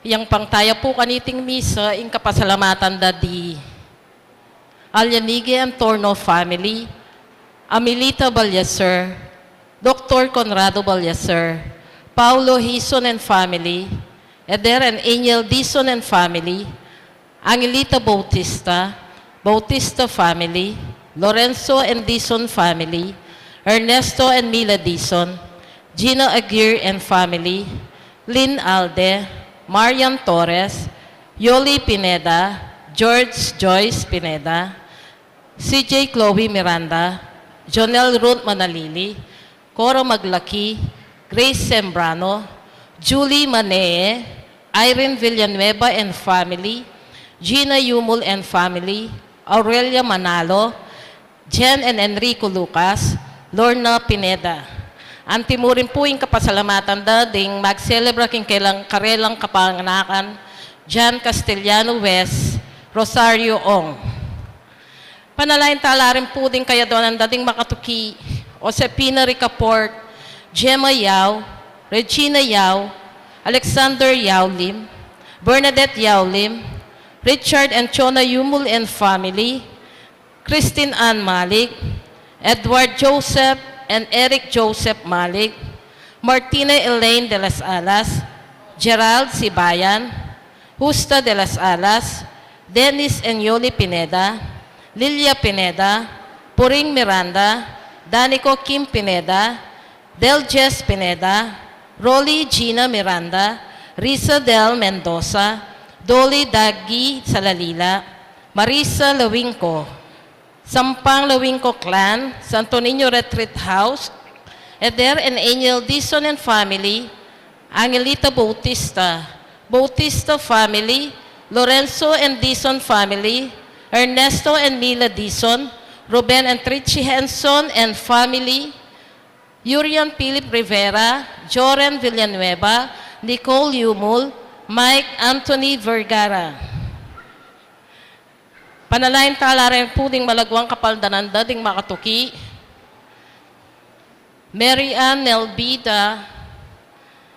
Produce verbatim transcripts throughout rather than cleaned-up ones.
Yang pangtaya pu kaniting misa, ing kapasalamatan da di Alyanige Antorno family, Amelita Baliacer, Doktor Conrado Baliacer, Paulo Hison and family, Eder and Angel Dison and family, Angelita Bautista, Bautista family, Lorenzo and Dison family, Ernesto and Mila Dison, Gina Aguirre and family, Lynn Alde, Marian Torres, Yoli Pineda, George Joyce Pineda, C J Chloe Miranda, Jonel Ruth Manalili, Cora Maglaki, Grace Sembrano, Julie Manee, Irene Villanueva and family, Gina Yumul and family, Aurelia Manalo, Jen and Enrico Lucas, Lorna Pineda. Anti mu rin pu ing kapasalamatan da ding magselebra king kelang karelang kapanganakan, Jan Castellano West, Rosario Ong. Panalangin tala rin pu ding kayaduanan da ding makatuki, Josefina Ricaport, Gemma Yao, Regina Yao, Alexander Yao Lim, Bernadette Yao Lim, Richard and Chona Yumul and family, Christine Ann Malik, Edward Joseph and Eric Joseph Malik, Martina Elaine de las Alas, Gerald Sibayan, Justa de las Alas, Dennis and Yoli Pineda, Lilia Pineda, Puring Miranda, Danico Kim Pineda, Del Jess Pineda, Rolly Gina Miranda, Risa Del Mendoza, Dolly Dagi Salalila, Marisa Lawingco, Sampang Lawingco Clan, Santo Niño Retreat House, Eder and Angel Dison and family, Angelita Bautista, Bautista family, Lorenzo and Dison family, Ernesto and Mila Dison, Ruben and Trixie Henson and family, Yurian Philip Rivera, Joren Villanueva, Nicole Yumul, Mike Anthony Vergara. Panalangin tala rin pu ding malaguang kapaldanan da ding makatuki, Mary Ann Nelbida,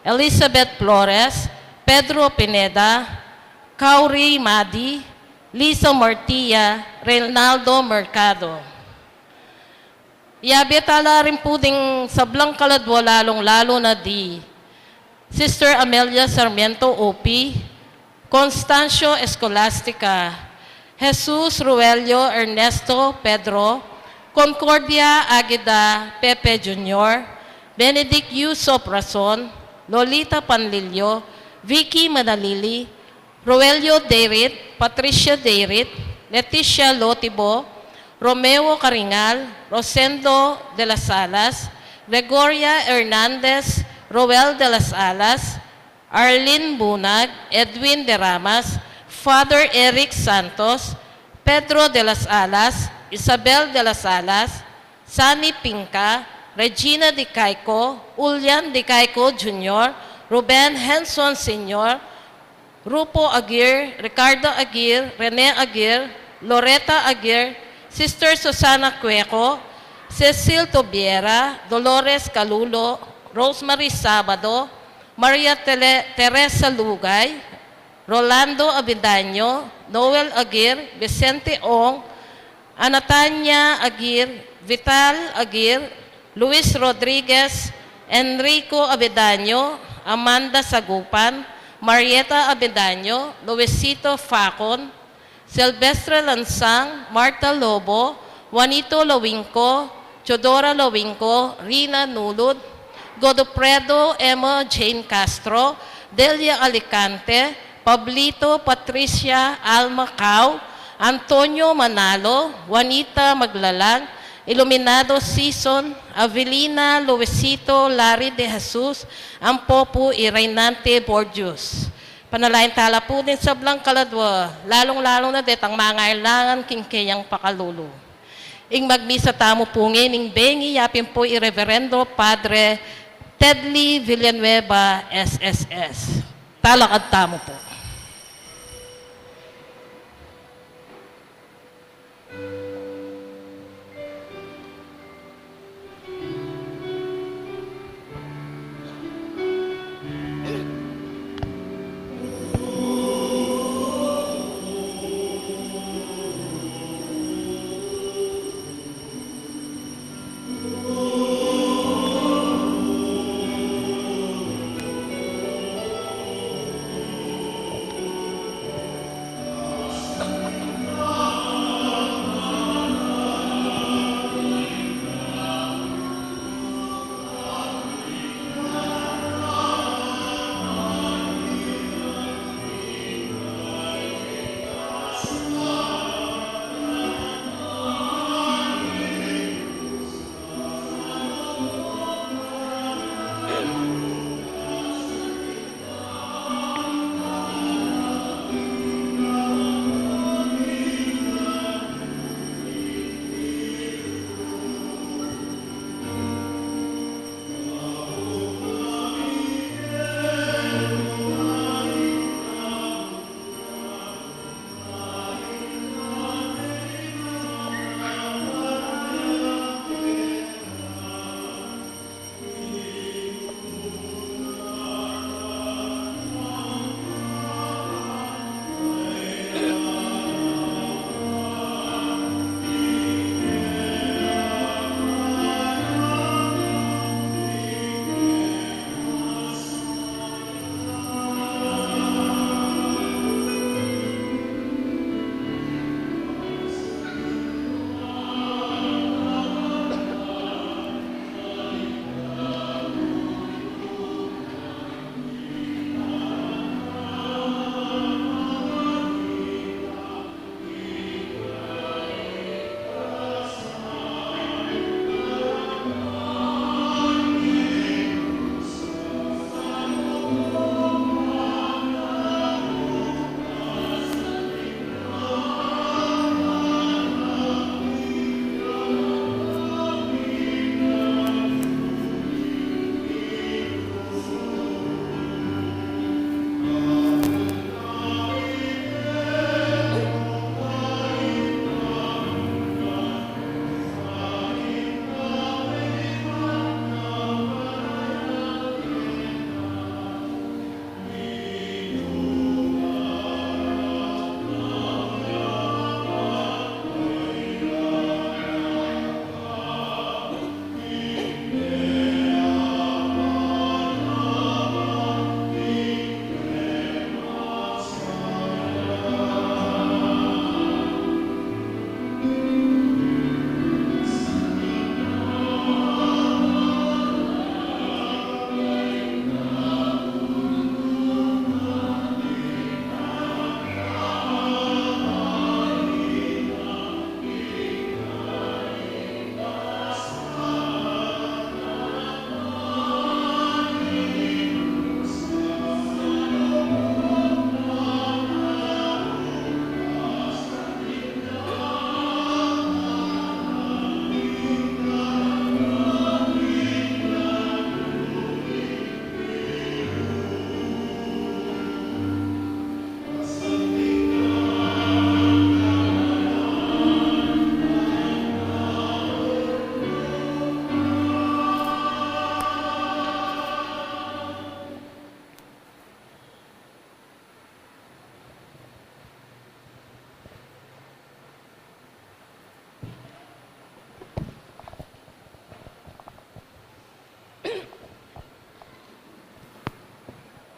Elizabeth Flores, Pedro Pineda, Kauri Madi, Lisa Mortia, Reynaldo Mercado. Yabe tala rin pu ding sablang kaladua, lalung-lalu na di Sister Amelia Sarmiento Upi, Constancio Escolastica, Jesus Ruelio Ernesto Pedro, Concordia Agueda Pepe Junior, Benedict Yusop Rason, Lolita Panlilio, Vicky Manalili, Roelio Deirit, Patricia Deirit, Leticia Lotibo, Romeo Caringal, Rosendo de las Alas, Gregoria Hernandez, Roel de las Alas, Arlene Bunag, Edwin de Ramas, Father Eric Santos, Pedro de las Alas, Isabel de las Alas, Sunny Pinca, Regina Di Caico, Ulian Di Caico Junior, Ruben Henson Senior, Rupo Aguirre, Ricardo Aguirre, Rene Aguirre, Loretta Aguirre, Sister Susana Cueco, Cecil Tobiera, Dolores Calulo, Rosemary Sabado, Maria Tele-, Teresa Lugay, Rolando Avendaño, Noel Aguirre, Vicente Ong, Anatania Aguirre, Vital Aguirre, Luis Rodriguez, Enrico Avendaño, Amanda Sagupan, Marieta Avendaño, Luisito Facon, Silvestre Lansang, Martha Lobo, Juanito Lawingco, Teodora Lawingco, Rina Nulud, Godofredo, Emma Jane Castro, Delia Alicante, Pablito, Patricia, Alma Cao, Antonio Manalo, Juanita Maglalang, Iluminado Season, Avelina, Luisito, Larry de Jesus, Ampopu, i Reynante Borgios. Panalangin tala pu ding sablang kaladua, lalung-lalu na detang mangailangan king keyang pakalulu. Ing magmisa tamu pu ngeni, ing bengi yapin pu i Reverendo Padre Tedley Villanueva, S S S. Talakad tamu pu.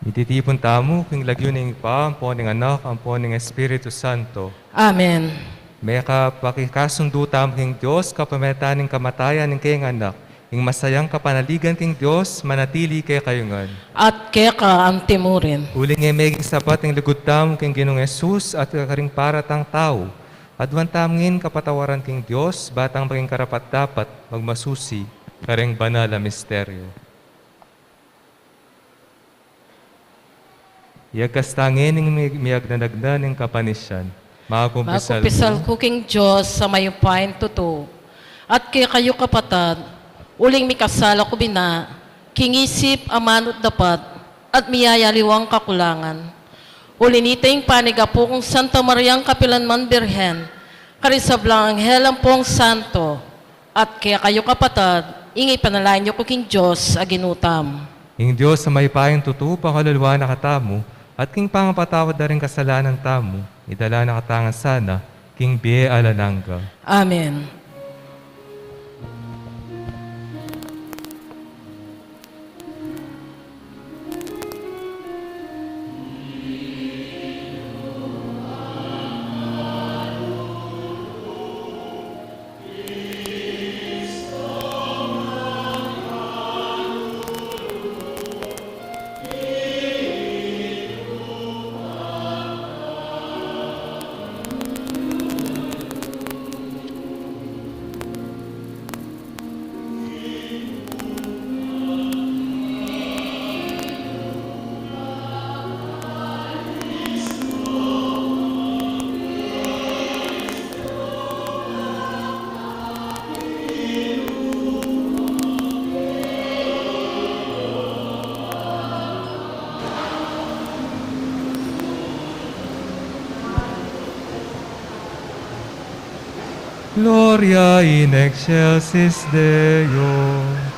Ititipun tamu king lagyu ning Ibpa, ampo ning Anak, ampo ning Espiritu Santo. Amen. Mekapakikasundu tamu king Dios kapamilatan ning kamatayan ning kayang Anak, ing masayang kapanaligan king Dios manatili kekayu ngan. At keka antimurin. Uling e meging sapat ing lugud tamu king Ginung Jesus at karing paratang tau, aduan tamu ngeni kapatawaran king Dios, ba tang maging karapat-dapat magmasusi karing banal a misteryo. Iyagkas ta ngeni ing mi-, miyagnanagnan ning kapanisian. Makumpisal Makumpisal ku. ku king Dios a mayupayang tutu, at kekayu, kapatad, uling mikasala ku bina, king isip, amanut dapat, at miyayaliwang kakulangan. Uli nita ing panigapu kung Santa Mariang kapilanman Birhen, karing sablang anghel ampong santo, at kekayu, kapatad, ing ipanalangin yu ku king Dios a Ginu tamu. Ing Dios a mayupayang tutu, pakaluluan na katamu, at king pangapatawad da ring kasalanan tamu, idala na katamu ngan sana king bie alang angga. Amen. Gloria in excelsis Deo.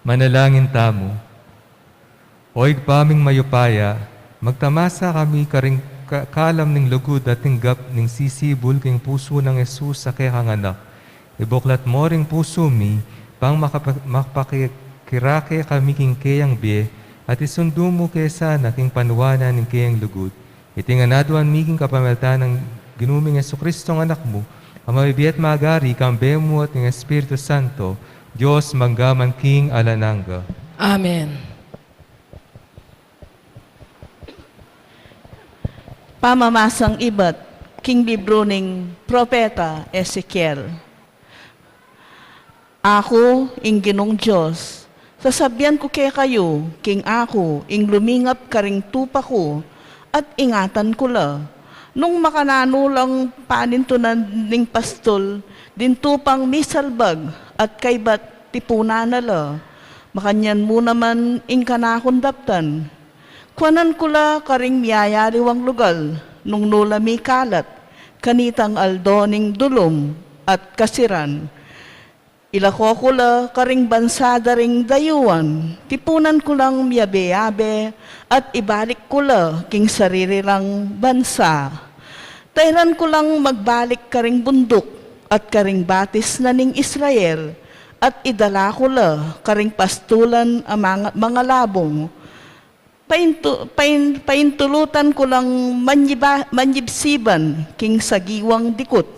Manalangin tamu. O Ibpa ming mayupaya, magtamasa kami karing ka-, kalam ning lugud at tinggap ning sisibul king pusu nang Jesus a kekang Anak. Ibuklat mo ring pusu mi, bang makapa-, makapakirake kami king keyang bie, at isundu mu ke sana king panuanan ning keyang lugud. Iti ngan aduan mi king kapamilatan nang Ginu ming Jesucristo a Anak mu, a mabibie at magari kambe mu at ning Espiritu Santo, Dios, mangga man king alang angga. Amen. Pamamasang ibat king libru ning Propeta Ezekiel. Aku, ing Ginung Dios, sasabian ku kekayu, king aku, ing lumingap karing tupa ku, at ingatan ku la. Nung makananu lang panintunan ning pastul, ding tupang misalbag, at kaybat tipunan na la. Makanyan mu naman ing kanakung daptan. Kuanan ku la karing miyayaliwang lugal, nung nu la mikalat, kanitang aldo ning dulum at kasiran. Ilako ku la karing bansa da ring dayuan, tipunan ku lang miyabe-yabe, at ibalik ku la king sarili lang bansa. Tairan ku lang magbalik karing bunduk, at karing batis na ning Israel, at idala ku la karing pastulan a manga-, mangalabung. Paintu-, pain-, paintulutan ku lang manyiba-, manyibsiban king sagiwang dikut,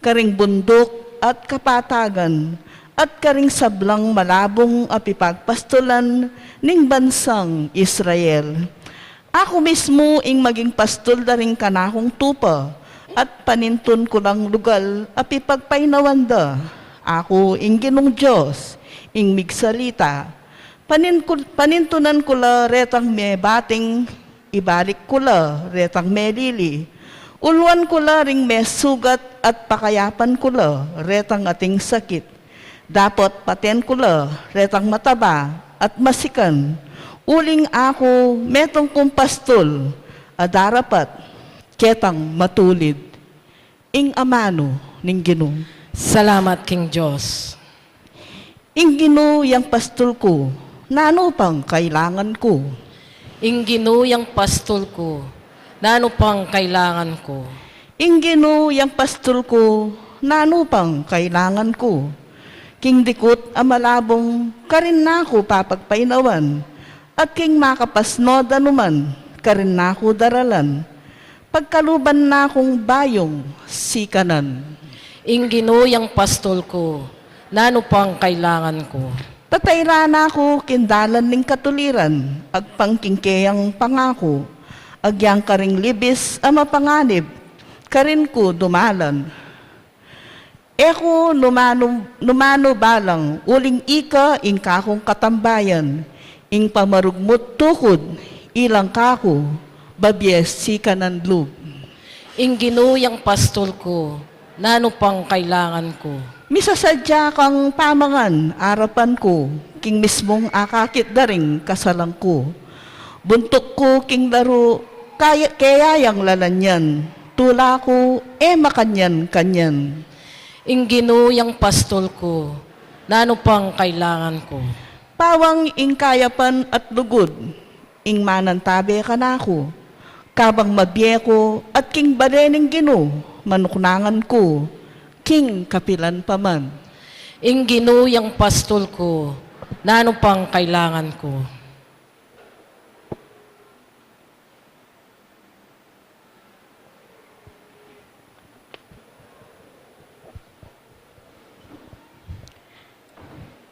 karing bunduk at kapatagan, at karing sablang malabung a pipagpastulan ning bansang Israel. Aku mismu ing maging pastul da ring kanakung tupa, at panintun ku lang lugal a pipagpainawan da. Aku ing Ginung Dios, ing migsalita. Panin-, panintunan ku la retang mebating, ibalik ku la retang melili. Uluan ku la ring mesugat at pakayapan ku la retang ating sakit. Dapot paten ku la retang mataba at masikan. Uling aku metung kung pastul a darapat ketang matulid. Ing amanu ning Ginu. Salamat king Dios. Ing Ginu yang pastul ku, nanu pang kailangan ku? Ing Ginu yang pastul ku, nanu pang kailangan ku? Ing Ginu yang pastul ku, nanu pang kailangan ku? King dikut a malabung, karin na ku papagpainawan, at king makapasnud a numan, karin na ku daralan. Pagkaluban na kung bayung sikanan. Ing Ginu yang pastul ku, nanu pang kailangan ku? Tatayra na ku king dalan ning katuliran, agpang king keyang pangaku, agyang karing libis a mapanganib, karin ku dumalan. E ku numanu, numanu balang uling ika ing kakung katambayan, ing pamarugmut tukud, ilang kaku, babie sikanan lub. Ing Ginu yang pastul ku, nanu pang kailangan ku? Misasadya kang pamangan arapan ku, king mismung akakit da ring kasalang ku. Buntuk ku king laru, kaya, keya yang lalanyan, tula ku, e makanyan-kanyan. Ing Ginu yang pastul ku, nanu pang kailangan ku? Pawang ing kayapan at lugud, ing manantabe kanaku. Kabang mabie ku at king bale ning Ginu, manuknangan ku, king kapilan pa man. Ing Ginu yang pastul ku, nanu pang kailangan ku?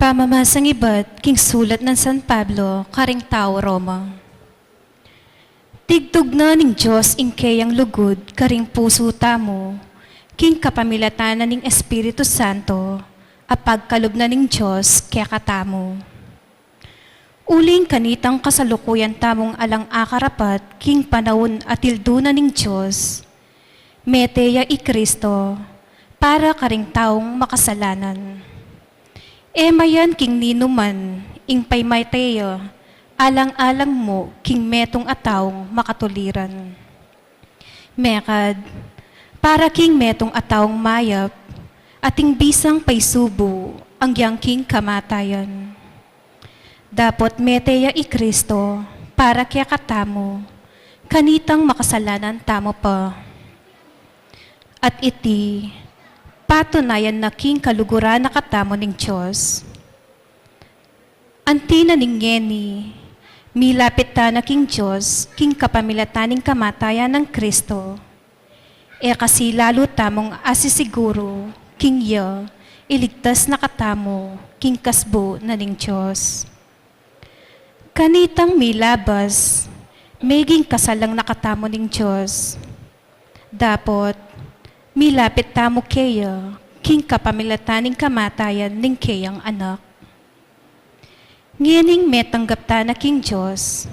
Pamamasang ibat king sulat nang San Pablo karing tau Roma. Tigtug na ning Dios ing keyang lugud karing pusu tamu, king kapamilatan na ning Espiritu Santo, a pagkalub na ning Dios kekatamu. Uling kanitang kasalukuyan tamung alang akarapat king panaun a tildu na ning Dios, mete ya i Cristo para karing taung makasalanan. E mayan king ninuman ing paimate ya alang-alang mu king metung a taung makatuliran. Mekad, para king metung a taung mayap, ating bisang paisubu agyang king kamatayan. Dapot mete ya i Kristo para kekatamu, kanitang makasalanan tamu pa. At iti, patunayan na king kaluguran na katamu ning Dios. Anti na ning ngeni, milapit tana king Dios, king kapamilatan ning kamatayan nang Kristo. E kasi lalu tamung asisiguru, king ya, iligtas na katamu, king kasbu na ning Dios. Kanitang milabas, meging kasalang na katamu ning Dios. Dapot, milapit tamu keya, king kapamilatan ning kamatayan ning keyang Anak. Ngening metanggap tana king Dios,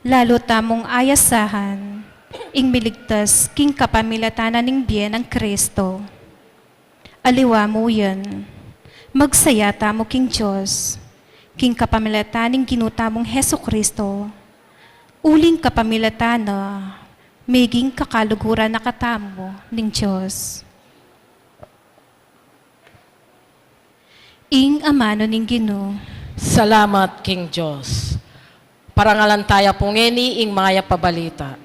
lalu tamung ayasahan, ing miligtas king kapamilatan na ning bie nang Kristo. Aliwa mu yan, magsaya tamu king Dios, king kapamilatan ning Ginu tamung Jesu-Kristo, uling kapamilatan na, meging kakaluguran na katamu ning Dios. Ing amanu ning Ginu. Salamat king Dios. Parangalan taya pu ngeni ing mayap a balita.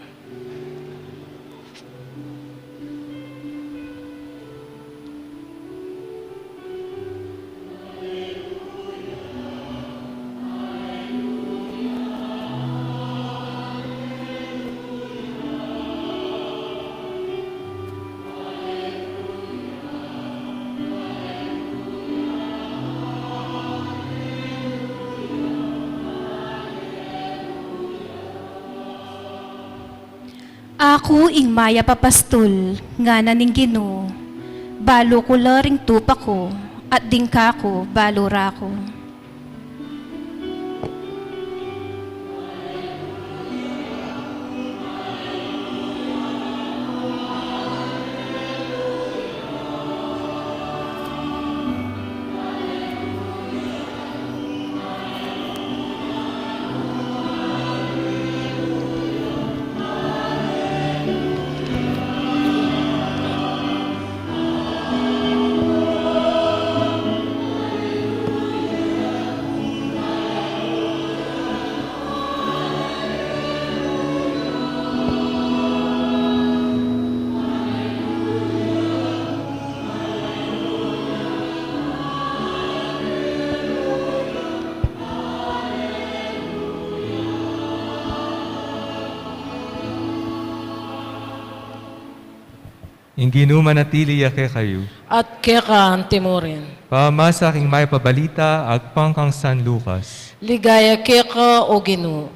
Aku ing mayap a pastul, ngana ning Ginu, balu ku la ring tupa ku, at ding kaku balu ra ku. Ing Ginu manatili ya kekayu. At keka antimurin. Pamasa king mayap a balita agpang kang San Lucas. Ligaya keka, o Ginu.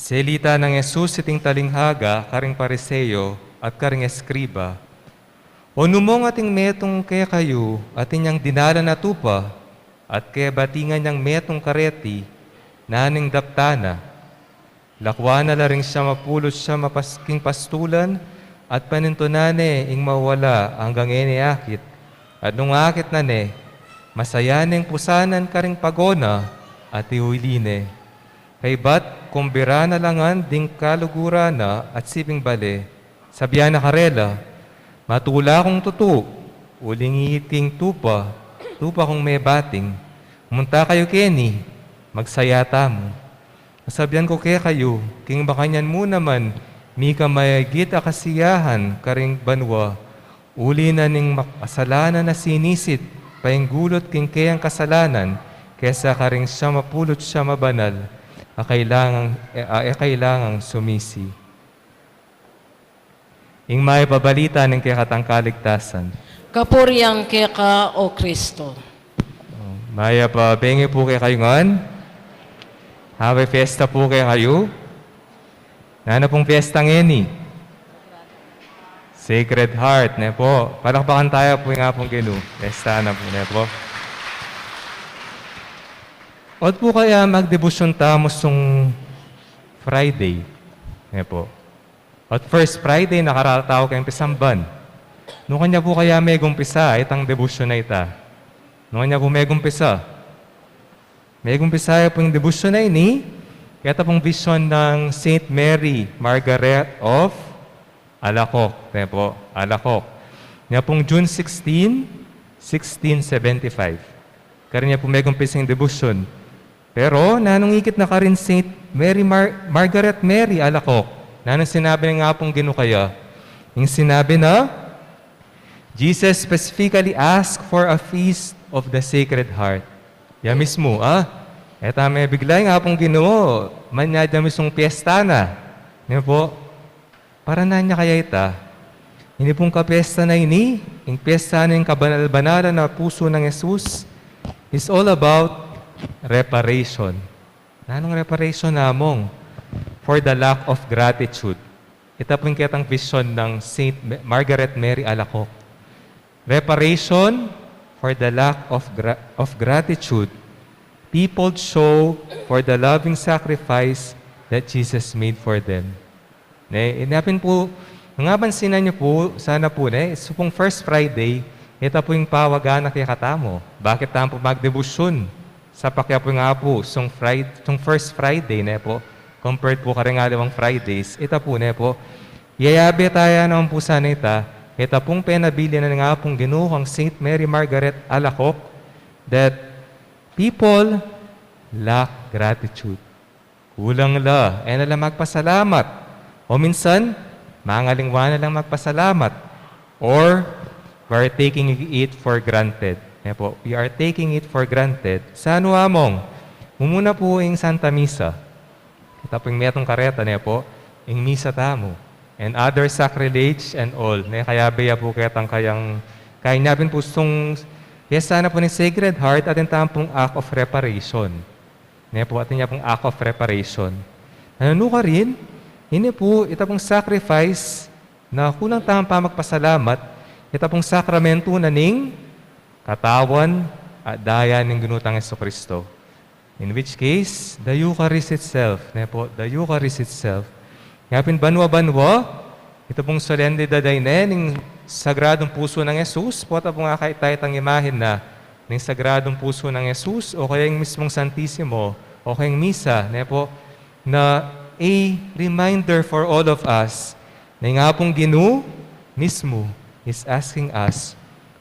Selita nang Jesus iting talinghaga karing Pariseo at karing eskriba, "O nu mong ating metung kekayu atin yang dinalan a tupa, at kebatingan yang metung kareti, nanung daptan na? Lakuan na la ring siam a pulu't siam a pas-, king pastulan, at panintunan ne ing mawala anggang e ne akit. At nung akit na ne, masaya neng pusanan karing pago na, at iwili ne. Kaybat, kumbira na la ngan ding kaluguran na at siping bale, sabian na karela, 'Matula kung tutu, uling iting tupa, tupa kung mebating. Munta kayu keni, magsaya tamu.' Sasabian ku kekayu, king makanyan mu naman mika mayagit a kasiyahan karing banua, uli na ning makasalanan a sinisit, painggulut king keyang kasalanan, kesa karing siam a pulu't siam a banal a kailangang, a, a kailangang sumisi." Ing mayap a balita ning kekatang kaligtasan. Kapurian keka, o Kristo. Mayap a bengi pu kekayu ngan. Happy fiesta pu kekayu. Nanu pung fiesta ngeni? Sacred Heart, ne pu. Palakpakan taya pu ing Apung Ginu. Fiesta na pu, ne pu. Ot pu kaya magdebosyon tamu sung Friday, ne pu. At first Friday, nakararataw keng pisamban. Nung kanya pu kaya megumpisa itang debosyon a ita? Nung anya pu megumpisa? Megumpisa ya pu ing debosyon a ini keta pung vision nang Saint Mary Margaret of Alacoque, ne pu, Alacoque. Nya pung June sixteen, sixteen seventy-five. Karin ya pu megumpisa ing debosyon. Pero nanung ikit na karin Saint Mary Mar-, Margaret Mary Alacoque? Nanung sinabi ning Apung Ginu kaya? Ing sinabi na, "Jesus specifically asked for a feast of the Sacred Heart." Ya mismu, ah. E ta mebigla ing Apung Ginu, manyad ya mismung piyesta na. Ne pu? Para nanu kaya ita? Ini pung kapiyesta na ini, ing piyesta ning kabanal-banalan a pusu nang Jesus, is all about reparation. Nanung reparation, Among? For the lack of gratitude. Ita pu ing ketang vision nang Saint Ma-, Margaret Mary Alacoque. Reparation for the lack of gra-, of gratitude people show for the loving sacrifice that Jesus made for them. Ne, ini pin pu, nung abansinan yu pu, sana pu, ne, supung First Friday, ita pu ing pawagan na kekatamu. Bakit tamu pu magdebosyon? Sapakya pu ing Apu sung Fri-, sung First Friday, ne pu? Compared pu karing aliwang Fridays, ita pu, ne pu? Iyayabe taya naman pu sana ita, ita pung penabilin na ning Apung Ginu kang Saint Mary Margaret Alacoque, that people lack gratitude. Kulang la, e na la magpasalamat. O minsan, mangalingwa na lang magpasalamat. Or, we are taking it for granted. Ne pu, we are taking it for granted. Sa anu, Among? Mumuna pu ing Santa Misa. Ita pu ing metung kareta, ne pu, ing misa tamu. And other sacrilege and all. Ne, kayabe ya pu ketang kayang, kaya ini pin pu sung, piyesta na pu ning Sacred Heart, atin tamu pung act of reparation. Ne pu, atin ya pung act of reparation. Nanu karin, ini pu, ita pung sacrifice na kulang tamu pang magpasalamat, ita pung sakramentu na ning katawan at daya ning Ginu tang Jesucristo. In which case, the Eucharist itself, ne pu, the Eucharist itself. Nya pin banua-banua, ita pung solenidad a ini ning Sagradung Pusu nang Jesus, pota pung akakit taya itang imahen na ning Sagradung Pusu nang Jesus, o kaya ing mismung Santisimo, o kaya ing misa, ne pu, na a reminder for all of us, na ing Apung Ginu mismu is asking us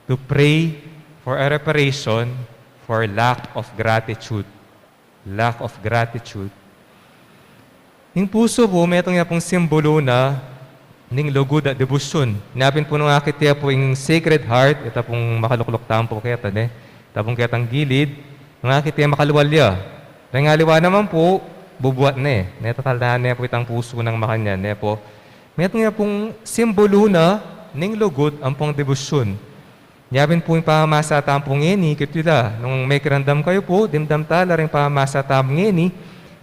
to pray for a reparation for lack of gratitude. Lack of gratitude. Ing pusu pu, metung ya pung simbulu na ning lugud at debosyon. Nya pin pu nung akit ya pu ing Sacred Heart, ita pung makalukluk tamu pu keta, ne? Ita pung ketang gilid, nung akit ya, makalwal ya. Deng aliwa naman pu, bubuat ne. Ne, tatalnan ne pu itang pusu nang makanyan, ne pu? Metung ya pung simbulu na ning lugud ampong debosyon. Nya pin pu ing pamamasa tamu pu ngeni, ikit yu la, nung mekiramdam kayu pu, dimdam tala ring pamamasa tamu ngeni,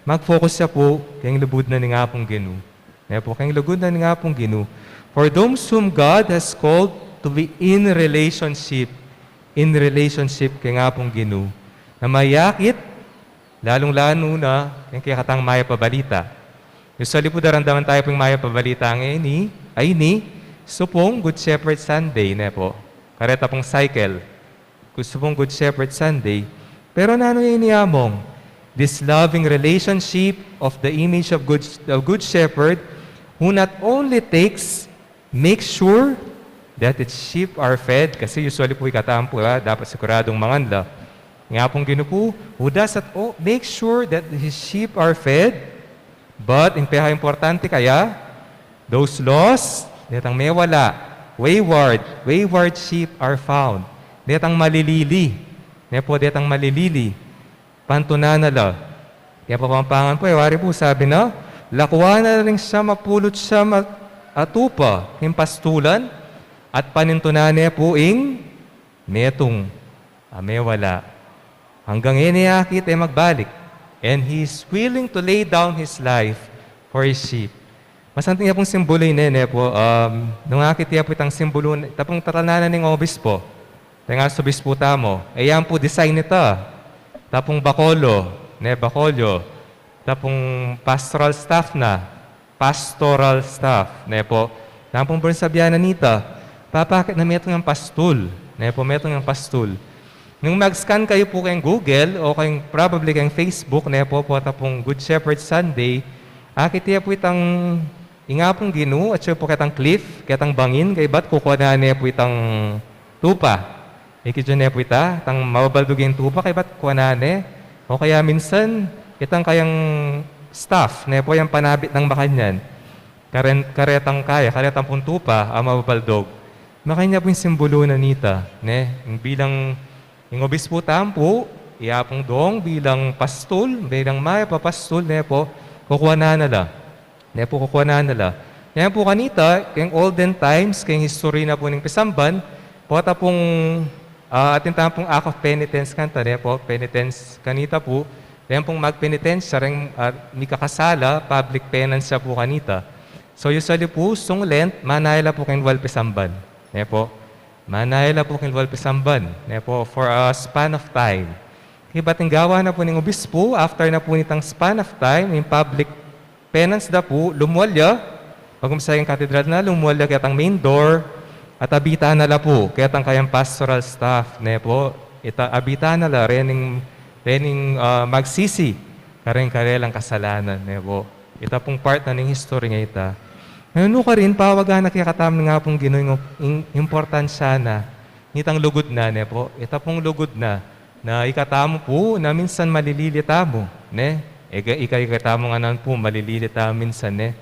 mag-focus ya pu keng lugud na ning Apung Ginu. Ne pu, keng lugud na ning Apung Ginu. For those whom God has called to be in relationship, in relationship keng Apung Ginu. Na mayakit, lalung-lalu na keng kekatang Mayap a Balita. Usually pu, daramdaman taya pu ing Mayap a Balita ngeni, a ini, supung Good Shepherd Sunday, ne pu? Kareta pung cycle. Gu-, supung Good Shepherd Sunday. Pero nanu ini, Among? This loving relationship of the image of Good, of Good Shepherd, who not only takes make sure that its sheep are fed, kasi usually pu ikatamu pu, ah, dapat siguradung mangan la. Nya pung Ginu pu, who doesn't o-, make sure that his sheep are fed, but, ing pekaimportante kaya, those lost, detang mewala, wayward, wayward sheep are found. Detang malilili, ne pu, detang malilili. Pantunan na la. Keng Kapampangan pu, e wari pu, sabi na, "Lakuan na la ring siam a pulu't siam a, a tupa king pastulan, at panintunan ne pu ing metung a mewala. Hanggang e ne akit, e magbalik. And he is willing to lay down his life for his sheep." Masanting ya pung simbulu ini, ne pu, um, nung akit ya pu itang simbulu, ita pung tatalnan na ning obispo. Deng arsobispo tamu. E yan pu design nita. Ita pung bacollo, ne, bacollo. Ita pung pastoral staff na. Pastoral staff, ne pu. Ita pung pursabian na nita. Papakit na metung yang pastul, ne pu, metung yang pastul. Nung mag-scan kayu pu keng Google o keng, probably keng Facebook, ne pu, pota pung Good Shepherd Sunday, akit ye pu itang, ing Apung Ginu, atsu pu ketang cliff, ketang bangin, kaybat kukuanan ne pu itang tupa. Ikit yu ne pu ita, itang mababaldug ing tupa, kaybat kuanan ne. O kaya minsan, itang kayang staff, ne pu, yang panabit nang makanyan. Karen-, karetang kaya, karetang pung tupa, a mababaldug. Makanyan pu ing simbulu na nita, ne? Bilang ing obispu tamu pu, i Apung Dong bilang pastul, bilang mayap a pastul, ne pu, kukuanan na la. Ne pu, kukuanan na la. Ne pu kanita, keng olden times, keng history na pu ning pisamban, pota pung, ah, atin tamu pung act of penitence kanita, ne pu, penitence kanita pu, ne pung magpenitensya, reng, ah, mikakasala, public penance ya pu kanita. So, usually pu, sung Lent, manaya la pu keng lual pisamban. Ne pu? Manaya la pu keng lual pisamban. Ne pu? For a span of time. Kaybat ing gawa na pu ning obispu, after na pu nitang span of time, ing public penance da pu, lumual ya, pag-umpisa ing katedral na, lumual ya ketang main door, at abitan na la pu, ketang kayang pastoral staff, ne pu? Ita, abitan na la, rening, rening, ah, magsisi, kareng karelang kasalanan, ne pu? Ita pung part na ning history nga ita. Ngeni nukarin, pawagan na kekatamu ning Apung Ginu ing, ing importansya na nitang lugud na, ne pu? Ita pung lugud na, na ikatamu pu, na minsan malilili tamu, ne? Ika, ika, ikatamu ngan pu, malilili tamu minsan, ne?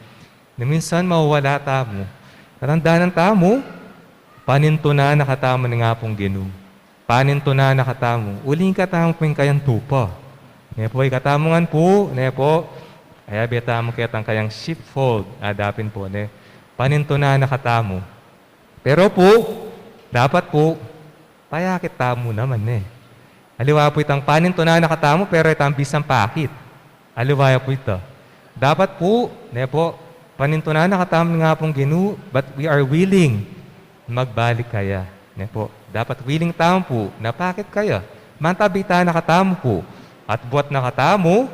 Na minsan mawawala tamu. Tatandanan tamu, panintunan na katamu ning Apung Ginu. Panintunan na katamu. Uling ikatamu pu ing kayang tupa. Ne pu, ikatamu ngan pu, ne pu, ayabe tamu ketang kayang sheepfold, a da pin pu, ne? Panintunan na katamu. Pero pu, dapat pu, payakit tamu naman, ne? Aliwa pu itang panintunan na katamu, pero itang bisang pakit. Aliwa ya pu ita. Dapat pu, ne pu, panintunan na katamu ning Apung Ginu, but we are willing magbalik kaya. Ne pu, dapat willing tamu pu, na pakit kaya. Mantabitan na katamu pu. At buat na katamu,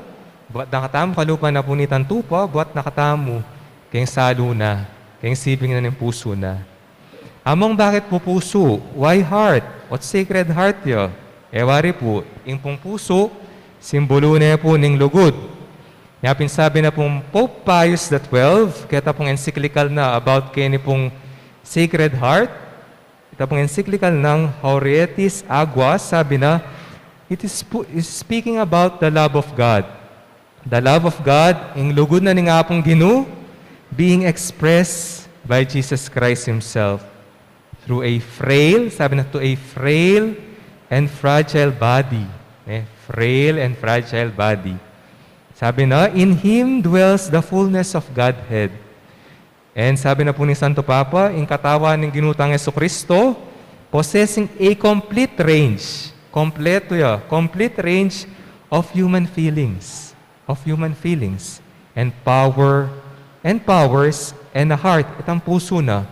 buat na katamu, kalupa na pu nitang tupa, buat na katamu, keng salu na, keng sibing na ning pusu na. Among bakit pu pusu? Why heart? What sacred heart ya? E wari pu, ing pung pusu, simbulu ne pu ning lugud. Nya pin sabi na pung Pope Pius the twelfth, keta pung encyclical na about keni pung Sacred Heart, keta pung encyclical nang Haeretis Aquae, sabi na, it is, pu-, is speaking about the love of God. The love of God, ing lugud na ning Apung Ginu, being expressed by Jesus Christ Himself through a frail, sabi na, to a frail and fragile body. Eh, frail and fragile body. Sabi na, "In Him dwells the fullness of Godhead." And sabi na pu ni Santo Papa, ing katawan ning Ginu tang Jesucristo, possessing a complete range, kompleto ya, complete range of human feelings, of human feelings, and power, and powers, and a heart, itang pusu na.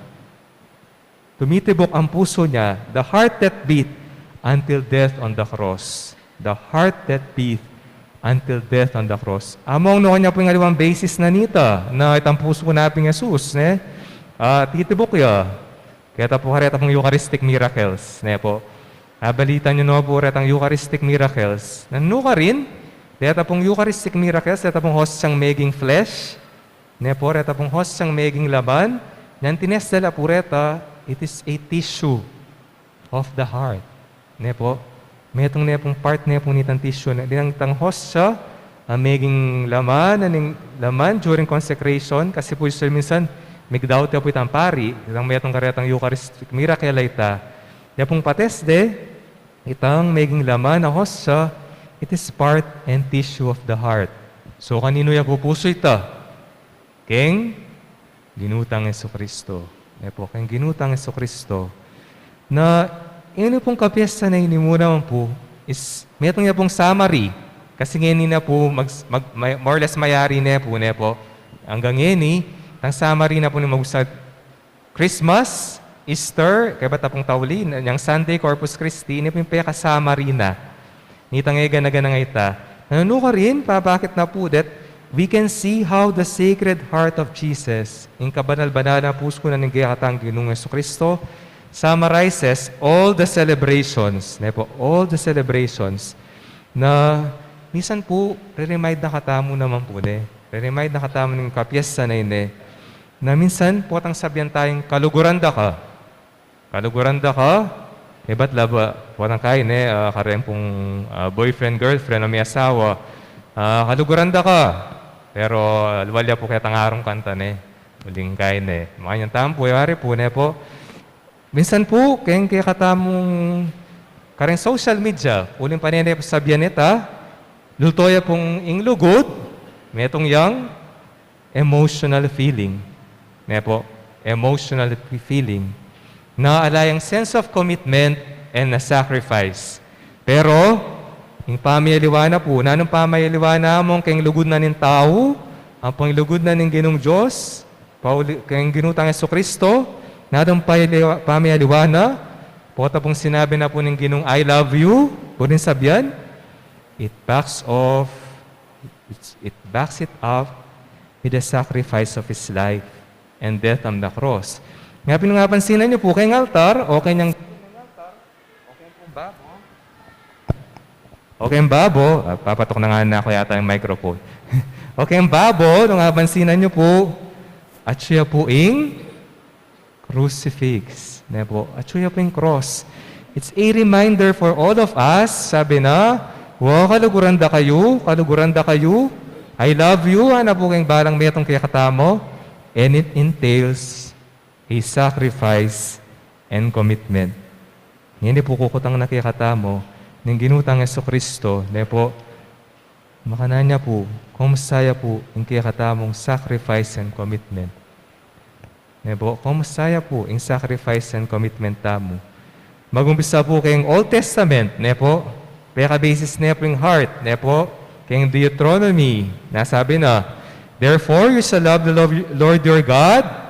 Tumitibuk ang pusu niya, the heart that beat until death on the cross. The heart that beat until death on the cross. Among nuan ya pu ing aliwang basis na nita, na itang pusu na pin Jesus, ne? Ah, titibuk ya. Keta pu kareta pung Eucharistic miracles, ne pu? Abalitan yu no pu retang Eucharistic miracles. Nanu karin, deta pung Eucharistic miracles, deta pung hostiang meging flesh, ne pu, reta pung hostiang meging laman, nyan tinest da la pu reta, it is a tissue of the heart. Ne pu, metung ne pung part ne pu nitang tissue, ne, dinang itang hostia, a meging laman, a ning laman during consecration, kasi pu usually minsan, migdoubt ya pu itang pari, itang metung karetang Eucharistic miracle a ita. Ya pung patest de, itang meging laman a hostia, it is part and tissue of the heart. So, kaninu ya pu pusu ita? Keng Ginu tang Jesucristo. Ne pu, keng Ginu tang Jesucristo. Na, ini pung kapiesta na ini mu naman pu, is, metung ya pung summary. Kasi ngeni na pu, mag, mag, may, more or less mayari ne pu, ne pu. Anggang ngeni, itang summary na pu ning magusad Christmas, Easter, kaybat na pung tauli, na, yang Sunday Corpus Christi, ini pu ing peka-summary na nitang egana-gana a ita. Nanu karin, papakit na pu that we can see how the Sacred Heart of Jesus, ing kabanal-banalan a pusu na ning kekatang Ginung Jesucristo, summarizes all the celebrations, ne po, all the celebrations na minsan po, re-remind na katamu naman po, ne? Re-remind na katamu ning kapiesta na ini, na minsan potang sabian tayung kaluguran da ka. Kaluguran da ka, ibat laba, potang kain, ne, ah, kareng pung, ah, boyfriend, girlfriend, o may asawa, ah, kaluguran da ka. Pero, ah, luwal ya po ketang arung kanta, ne? Uling kain, ne? Makanyan tamu po, yari po, ne po? Minsan po, keng kekatamung kareng social media, uling pane ne po sabian ita, lulto ya pung ing lugud, metung yang emotional feeling. Ne po? Emotional feeling. Na ala yang sense of commitment and na sacrifice. Pero, ing pamiyaliwa na po, nanung pamiyaliwa na mung keng lugud na ning tau, ampong lugud na ning Ginung Dios, pauli-, keng Ginu tang Jesucristo, nanung payaliwa-, pamiyaliwa na, pota pung sinabi na po ning Ginung, "I love you," uling sabian, it backs off, it's, it backs it up with the sacrifice of his life and death on the cross. Nga pin, nung apansinan niyo po, keng altar, o keng, o keng babo, ah, papatok na nga na ako yata yung microphone. O keng babo, nung apansinan niyo po, atyu ya po ing crucifix, ne po? Atyu ya po ing cross. It's a reminder for all of us, sabi na, "Wa, kaluguran da kayu, kaluguran da kayu. I love you," ana po keng balang metung kekatamu, and it entails a sacrifice and commitment. Ngeni po kukutang na kekatamu ning Ginu tang Jesucristo, ne po? Makanyan ya po, kumusta ya po ing kekatamung sacrifice and commitment? Ne po, kumusta ya po ing sacrifice and commitment tamu? Mag-umpisa po keng Old Testament, ne po? Peka-basis ne po ing heart, ne po? Keng Deuteronomy, nasabi na, "Therefore, you shall love the Lord, Lord your God."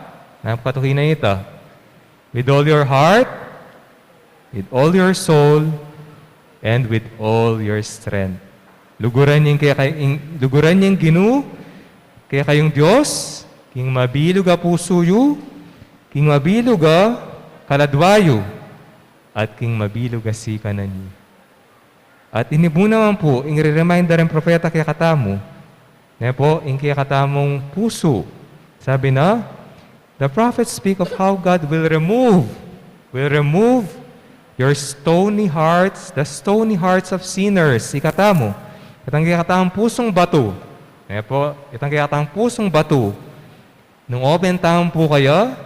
Napatuki na ita. "With all your heart, with all your soul, and with all your strength." Luguran ning kekay-, ing, luguran ning Ginu, kekayung Dios, king mabilug a pusu yu, king mabilug a kaladwa yu, at king mabilug a sikanan yu. At ini bu naman po, ing re-remind da ring propeta kekatamu, ne po, ing kekatamung pusu. Sabi na, the prophets speak of how God will remove, will remove your stony hearts, the stony hearts of sinners. Ikatamu, itang kekatamung pusung batu. Ne po, itang kekatamung pusung batu. Nung open tamu pu kaya,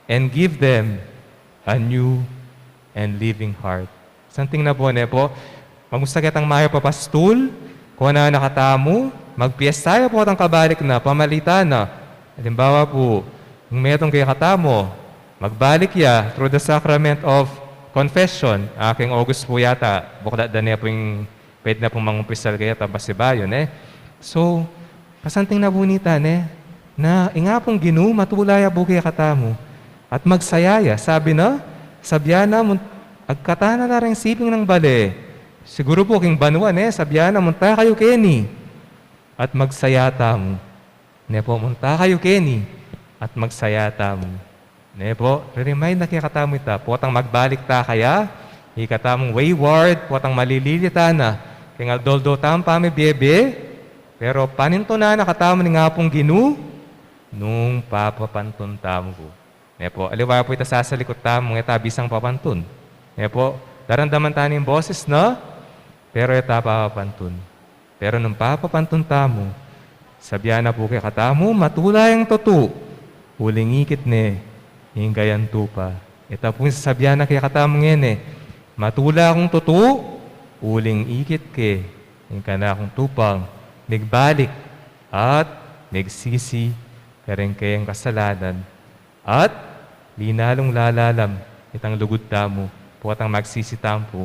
and give them a new and living heart. Santing na pu, ne pu? Magmusta ketang mayap a pastul, kuanan na katamu, magpiesta ya pu ketang kabalik na, pamalitan na. Alimbawa pu, nung metung kekatamu, magbalik ya through the sacrament of confession, a keng August pu yata, buklat da ne pu ing pwede na pung mangumpisal kaya ta pasibayu, ne? So, kasanting na pu nita, ne? Na ing Apung Ginu matula ya pu kekatamu at magsaya ya. Sabi na, sabian na, mun-, agkatan na la reng siping nang bale. Siguru pu king banua, ne? Sabian na, munta kayu keni at magsaya tamu. Ne pu, munta kayu keni at magsaya tamu. Ne pu, re-remind na kekatamu ita, potang magbalik ta kaya, ikatamung wayward, potang malililit ta na, keng aldo-aldo tamung pamibiye-biye, pero panintunan na katamu ning Apung Ginu, nung papapantun tamu pu. Ne pu, aliwa pu ita sasalikut tamu, e ta bisang papantun. Ne pu, daramdaman ta ne ing boses na, pero e ta papapantun. Pero nung papapantun tamu, sabian na pu kekatamu, matula yang tutu, uling ikit ne ing kayang tupa. Ita pu ing sasabian na kekatamu ngeni, matula kung tutu, uling ikit ke ing kanakung tupang migbalik at migsisi kareng kayang kasalanan. At linalung lalalam itang lugud tamu, potang magsisi tamu pu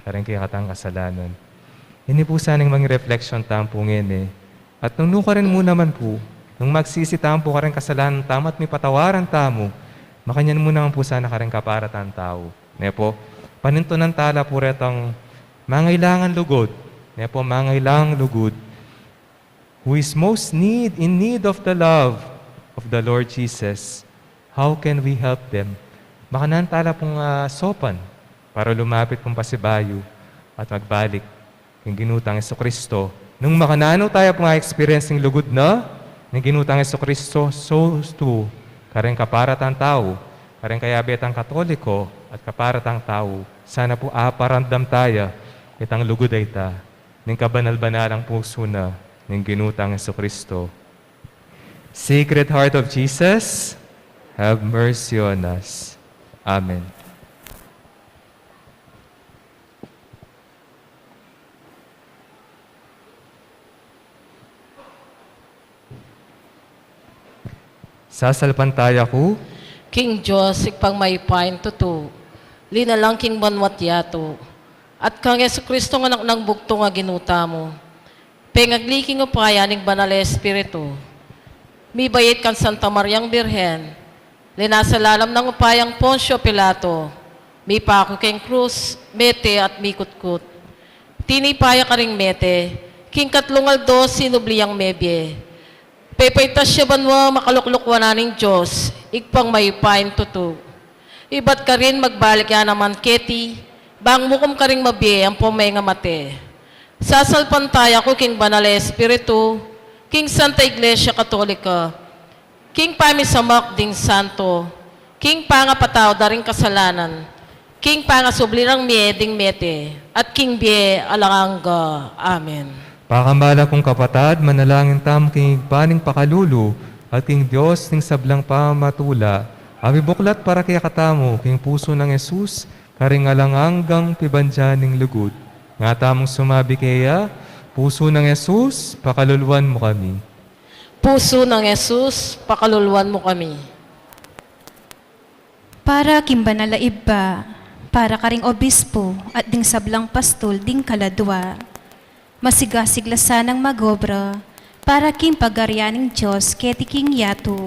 kareng kekatang kasalanan. Ini pu sana ing maging reflection tamu pu ngeni. At nung nukarin mu naman pu, nung magsisi tamu pu kareng kasalanan tamu at mipatawaran tamu, makanyan mu naman pu sana kareng kapara tang tau. Ne pu, panintunan ta la pu retang mangailangan lugud. Ne pu, mangailangan lugud. Who is most need, in need of the love of the Lord Jesus, how can we help them? Makananu tala pung, ah, saupan para lumapit pung pasibayu at magbalik king Ginu tang Jesucristo. Nung makananu taya pung experience ning lugud na ning Ginu tang Jesucristo, so too karing kapara tang tau, karing kayabe tang Katoliko at kapara tang tau, sana pu aparamdam taya itang lugud a ita ning kabanal-banalang pusu na ning Ginu tang Jesucristo. Sacred Heart of Jesus, have mercy on us. Amen. Sasalpantaya ku king Dios, Ibpang mayupayang tutu, linalang king banua't yatu, at kang Jesucristo, Anak nang bugtung a Ginu tamu, pengagli king upaya ning Banal a Espiritu, mibait kang Santa Mariang Birhen, linasa lalam nang upayang Poncio Pilato, mipaku king krus, mete at mikutkut. Tinipa ya karing mete, king katlung aldo sinubli yang mebie. Pepaitas ya banua, makalukluk wanan ning Dios, Ibpang mayupayang tutu. Ibat karin magbalik ya naman keti, bang mukum karing mabie ampon menga mate. Sasalpantaya ku king Banal a Espiritu, king Santa Iglesia Katolika, king pamisamak ding santo, king pangapatawad da ring kasalanan, king pangasubli rang mie ding mete, at king bie alang angga. Amen. Pakambala kung kapatad, manalangin tamu king Ibpa ning pakalulu, at king Dios ning sablang pamatula, a mibuklat para kekatamu king pusu nang Jesus, karing alang anggang pibandian ning lugud. Nga tamung sumabi keya, Pusu nang Jesus, pakaluluan mu kami. Pusu nang Jesus, pakaluluan mu kami. Para king banal a ibpa, para karing obispo, at ding sablang pastul ding kaladua. Masigasig la sanang magobra, para king pagarian ning Dios keti king yatu,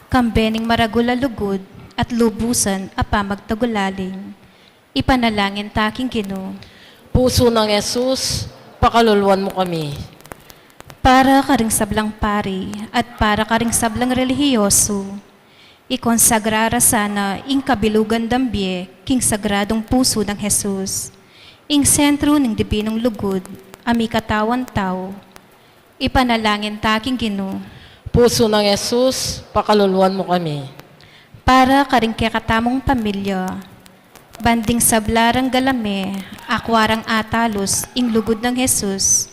kambe ning maragul a lugud, at lubusan a pamagtagulaling. Ipanalangin ta king Ginu. Pusu nang Jesus, pakaluluan mu kami. Para karing sablang pari at para karing sablang relihiyosu, ikonsagra ra sana ing kabilugan dang bie king sagradung pusu nang Jesus, ing sentru ning dibinung lugud a mikatawan tau. Ipanalangin ta king Ginu. Pusu nang Jesus, pakaluluan mu kami. Para karing kekatamung pamilya, ban ding sabla rang galame, akua rang atalus ing lugud nang Jesus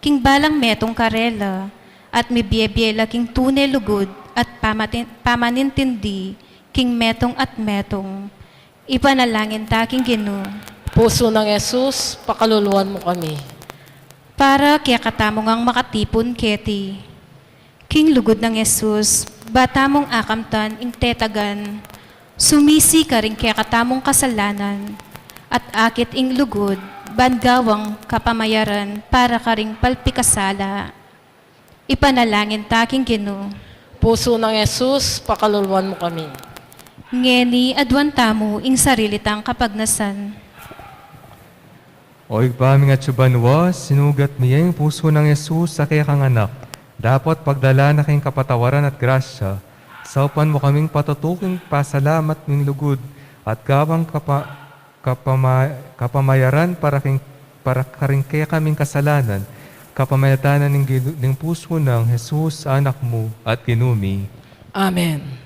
king balang metung karela, at mibie-bie la king tune lugud at pamatin-, pamanintindi king metung at metung. Ipanalangin ta king Ginu. Pusu nang Jesus, pakaluluan mu kami. Para kekatamu ngang makatipun keti king lugud nang Jesus, ba tamung akamtan ing tetagan, sumisi karing kekatamung kasalanan, at akit ing lugud, ban gawang kapamayaran para karing palpikasala. Ipanalangin ta king Ginu. Pusu nang Jesus, pakaluluan mu kami. Ngeni aduan tamu ing sarili tang kapagnasan. O Ibpa ming atsu banua, sinugat mi ya ing pusu nang Jesus a kekang Anak, dapot pagdalan na king kapatawaran at grasya, saupan mu kaming patutuking pasalamat ning lugud at gawang kapa-, kapama-, kapamayaran para king, para karing kekaming kasalanan, kapamilatan na ning Ginu-, ning pusu nang Jesus, Anak mu at Ginu mi. Amen.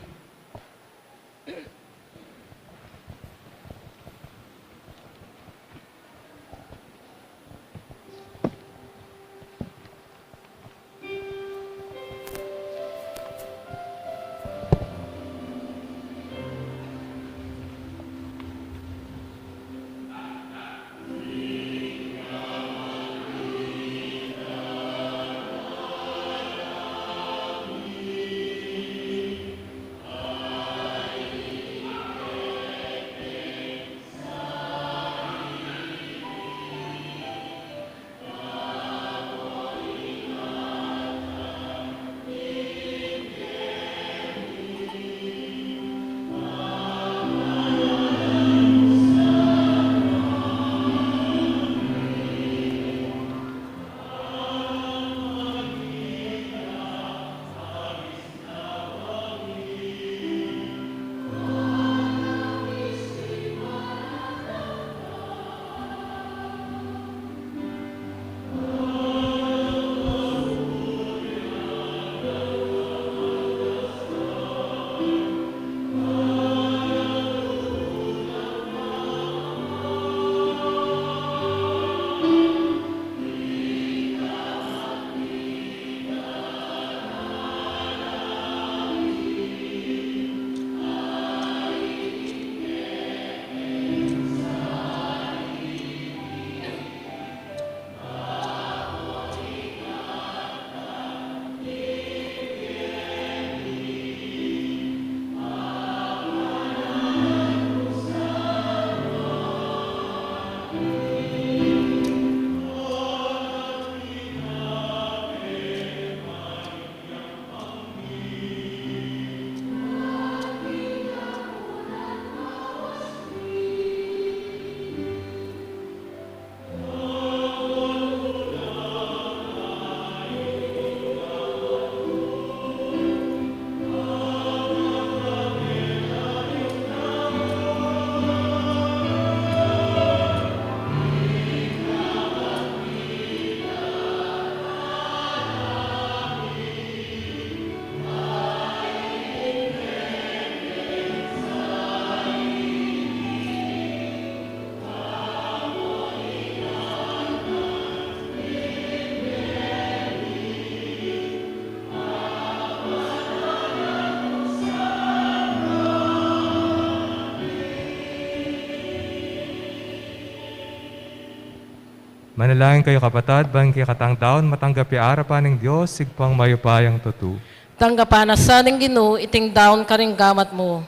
Manalangin kayu, kapatad, bang ing kekatang daun matanggap ya arapan ning Dios, Ibpang mayupayang tutu. Tanggapan na sa ning Ginu iting daun karing gamat mu,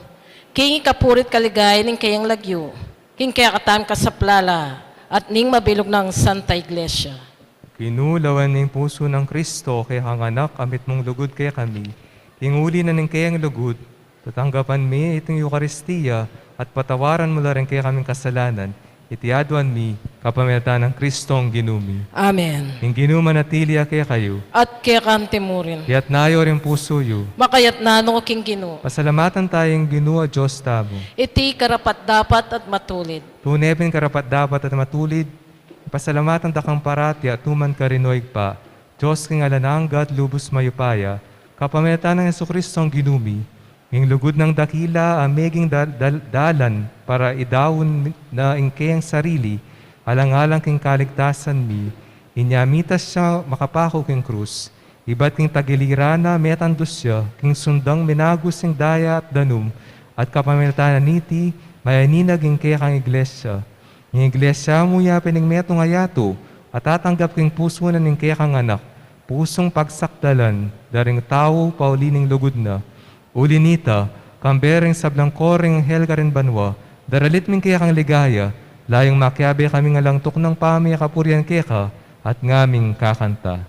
king ikapuri't kaligayan ning keyang lagyu, king kekatamung kasaplalan, at ning mabilug nang Santa Iglesia. Ginu, lawen ing pusu nang Kristo, kekang Anak, a mitmung lugud kekami, king uli na ning keyang lugud, tatanggapan mi iting Eukaristia, at patawaran mu la ring kekaming kasalanan. Iti aduan mi, kapamilatan nang Kristong Ginu mi. Amen. Ing Ginu manatili ya kekayu. At keka mu rin. Itas yu ring pusu yu. Makatas na no king Ginu. Pasalamatan taya ing Ginu a Dios tamu. Iti karapat-dapat at matulid. Tune pin karapat-dapat at matulid, pasalamatan da kang parati at tuman karin, O Ibpa, Dios king alang angga at lubus mayupaya, kapamilatan nang Jesukristong Ginu mi. Ing lugud nang dakila a meging dal-, dal-, dalan para idaun na ing keyang sarili, alang-alang king kaligtasan mi, inya mitas ya makapaku king krus. Ibat king tagiliran na metandus ya, king sundang minagus ing daya at danum, at kapamilatan na niti, mayaninag ing kekang Iglesia. Ing Iglesia mu ya pin ing metung a yatu, a tatanggap king pusu na ning kekang Anak, pusung pagsakdalan da ring tau pauli ning lugud na. Uli nita, kambe ring sablang koro ning anghel karin banua, daralit mi ing kekang ligaya, layung makiabe kaming alang tuknang pamikapurian keka, at ngaming kakanta.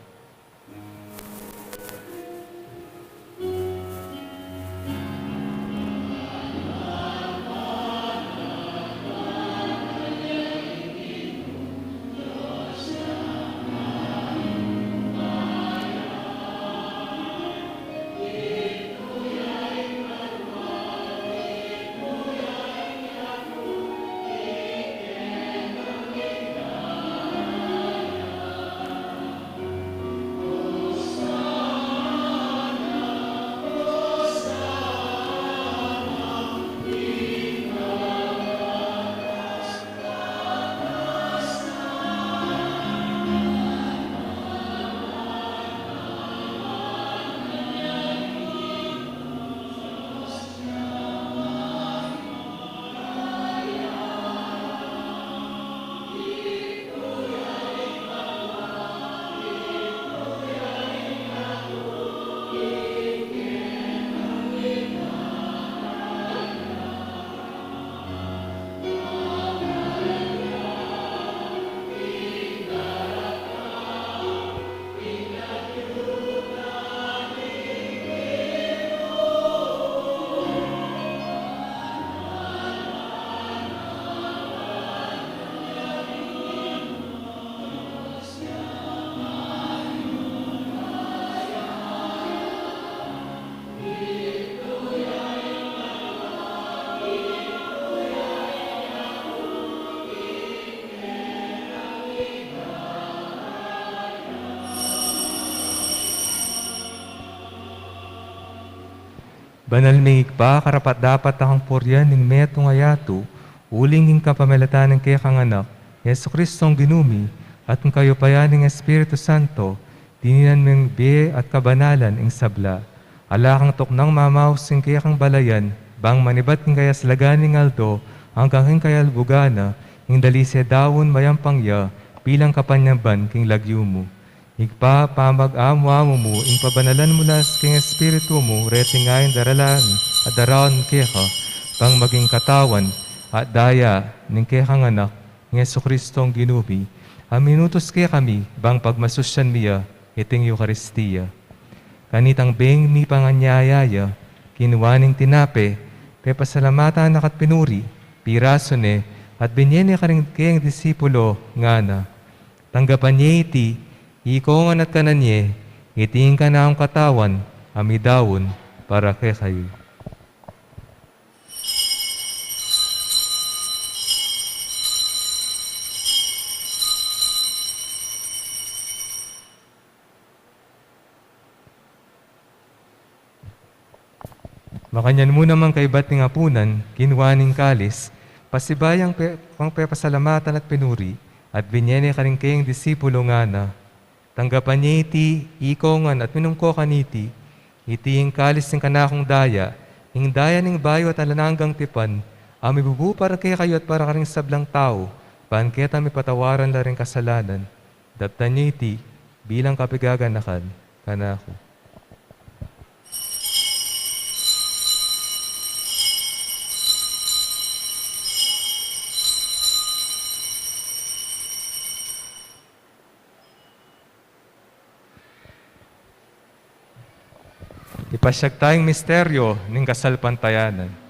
Banal ming Ibpa, karapat-dapat da kang purian ning metung a yatu, uling king kapamilatan ning kekang Anak, Jesukristong Ginu mi, at king kayupayan ning Espiritu Santo, dininan ming bie at kabanalan ing sabla. Ala kang tuknang mamaus king kekang balayan, bang manibat king kayaslagan ning aldo, anggang king kayalbugan na, ing dalise daun mayampang ya, bilang kapanyamban king lagyu mu. Ibpa, pamag-amu-amu mu, ing pabanalan mu la king Espiritu mu, reting ain daralan at daraun keka, bang maging katawan at daya ning kekang Anak, ning Jesucristong Ginu mi, a minutus kekami, bang pagmasusyan mi ya iting Eukaristia. Kanitang beng mipanganyaya ya, kinua ne ing tinape, pepasalamatan na ka't pinuri, pirasu ne, at binye ne karing kayang disipulo, ngana: Tanggapan ye iti, ikongan at kanan ye, iti ing kanakung katawan, a midaun para kekayu. Makanyan mu naman kaybat ning apunan, kinua ne ing kalis, pasibayu yang pe-, pang pepasalamatan at pinuri, at binye ne karing kayang disipulo, ngana: Tanggapan ye iti, ikongan at minum ko kaniti, iti ing kalis ning kanakung daya, ing daya ning bayu at alang anggang tipan, a mibubu para kekayu at para karing sablang tau, ban keta mipatawaran la ring kasalanan. Daptan ye iti bilang kapigaganakan kanaku. Ipasyag taya ing misteryo ning kasalpantayanan.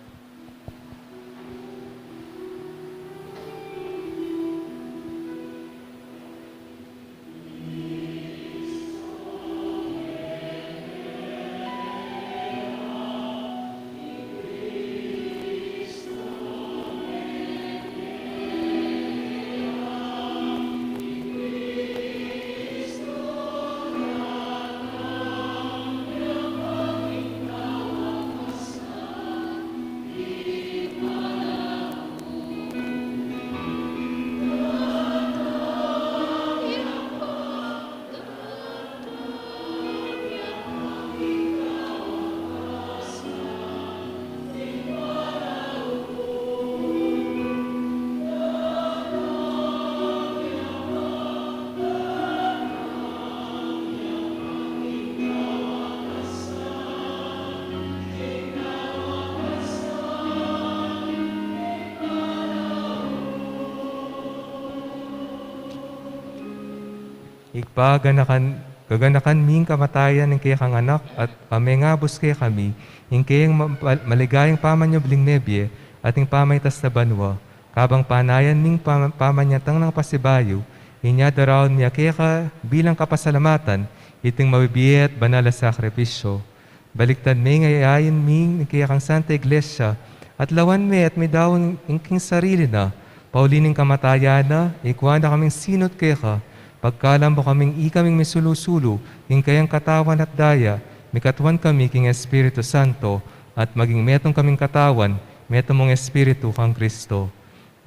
Ibpa, ganakan, gaganakan mi ing kamatayan ning kekang Anak, at pamengabus kekami ing kayang ma-, maligayang pamanyubling mebie at ing pamaitas na banua. Kabang panayan ming pama-, pamanyatang nang pasibayu, inya daraun mi ya keka bilang kapasalamatan iting mabibie at banal a sakripisyo. Balikdan me ing ain mi ning kekang Santa Iglesia, at lawan me at midaun ing king sarili na, pauli ning kamatayan na, ikua na kaming sinut keka, pagkalam mu kaming ikaming misulu-sulu king kayang katawan at daya, mikatuan kami king Espiritu Santo, at maging metung kaming katawan, metung mung Espiritu kang Kristo.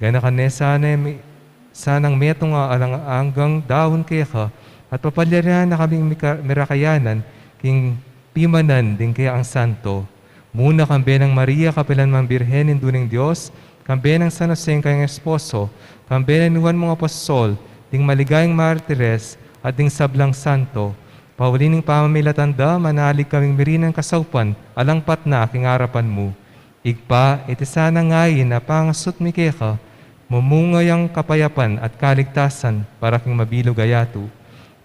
Ganakan ne sana mi-, sanang metung a alang anggang daun keka, at papalyarin na kaming mika-, mirakayanan king pimanan ding kekang santo. Muna kambe nang Maria, kapilan mang Birhen, Indu ning Dios, kambe nang San Jose, ing kayang esposo, kambe nang Juan mung Apostol, ding maligayang martires, at ding sablang santo. Pauli ning pamamilatan da, manalig kaming mirinan kasaupan, alang patna king arapan mu. Ibpa, iti sanang ain a pangasut mi keka, mumunga yang kapayapan at kaligtasan para king mabilug a yatu.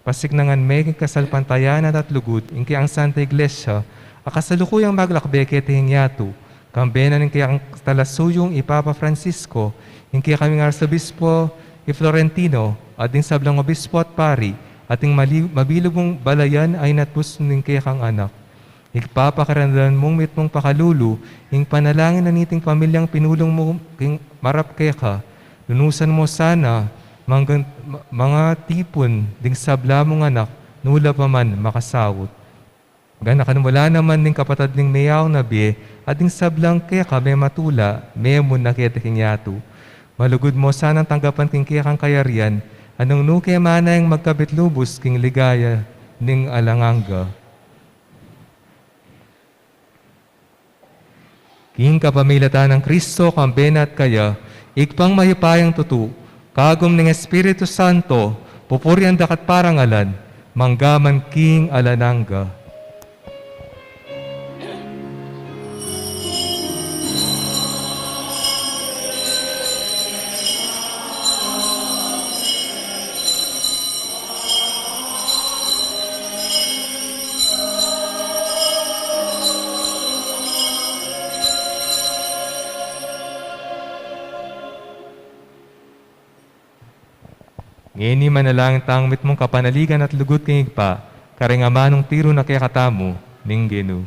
Pasiknangan me king kasalpantayanan at lugud ing kekang Santa Iglesia, a kasalukuyang maglakbe keti king yatu, kambe na ning kekang talasuyung i Papa Francisco, ing kekaming Arsobispo i Florentino, at ding sablang obispo at pari, at ing mali-, mabilug mung balayan a inatbus ning kekang Anak. Ibpa, pakiramdaman mung mitmung pakalulu ing panalangin na niting pamilyang pinulung mu king marap keka. Lunusan mu sana manggang, ma-, mangatipun ding sabla mung anak, nu la pa man makasaut. Ganakan mu la naman ding kapatad ning meyaun a bie, at ding sablang keka mematula, memun na keti king yatu. Malugud mu sanang tanggapan king kekang kayarian, a nung nu ke manayang magkabit lubus king ligaya ning alang angga. King kapamilatan nang Kristo, kambe na at kaya, Ibpang mayupayang tutu, kagum ning Espiritu Santo, pupurian da ka at parangalan, mangga man king alang angga. Ngeni manalangin tang mitmung kapanaligan at lugud king Ibpa, karing amanung tiru na kekatamu ning Ginu.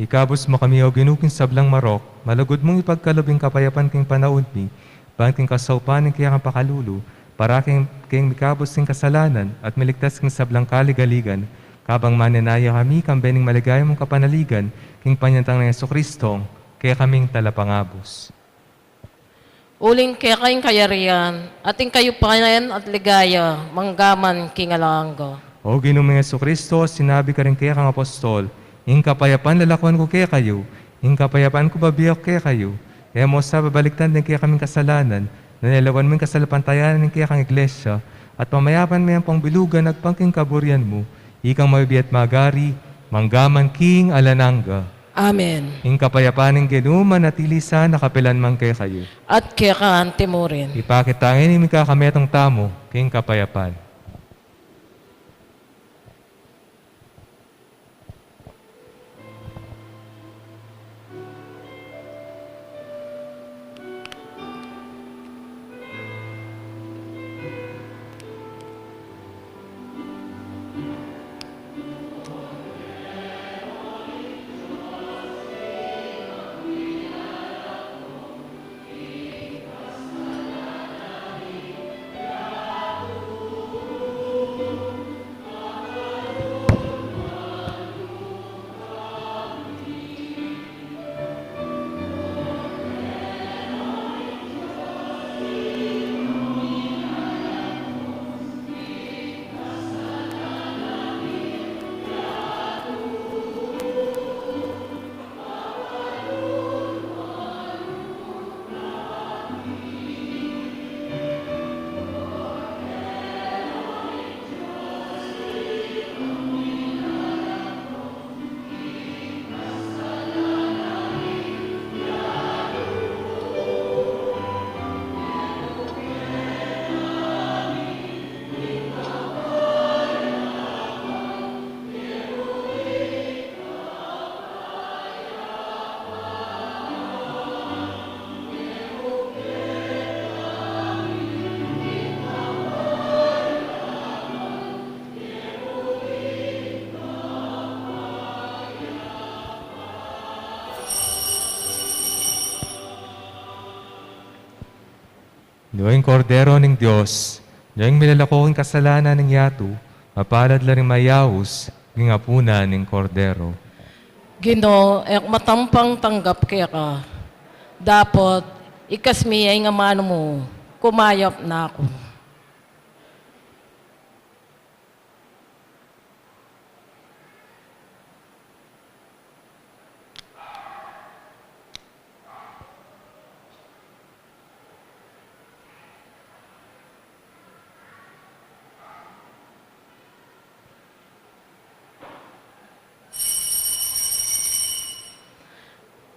Ikabus mu kami, O Ginu, king sablang marok, malugud mung ipagkalub ing kapayapan king panaun mi, ban king kasaupan ning kekang pakalulu, para king, king mikabus king kasalanan at miligtas king sablang kaligaligan, kabang manenaya kami kambe ning maligaya mung kapanaligan, king panyatang nang Jesucristo, kekaming Talapangabus. Uling keka ing kayarian, at ing kayupayan at ligaya, mangga man king alang angga. O Ginu ming Jesucristo, sinabi karing kekang apostol, ing kapayapan lalakwan ku kekayu, ing kapayapan ku bibie ku kekayu, e mu sa babalikdan ding kekaming kasalanan, nune lawan mu ing kasalpantayanan ning kekang iglesia, at pamayapan me ampong bilugan agpang king kaburian mu, ikang mabibie at magari, mangga man king alang angga. Amen. Ing kapayapan ning Ginu manatili sana kapilan man kekayu. At keka anti mu rin. Ipakit ta ngeni ing mikakametung tamu king kapayapan. Ing Kordero ning Dios, ing milalako king kasalanan ning yatu, mapalad la ring mayaus king apunan ning Kordero. Ginu, e ku matampang tanggap keka, dapot ikasi mu ing amanu mu, kumayap na ku.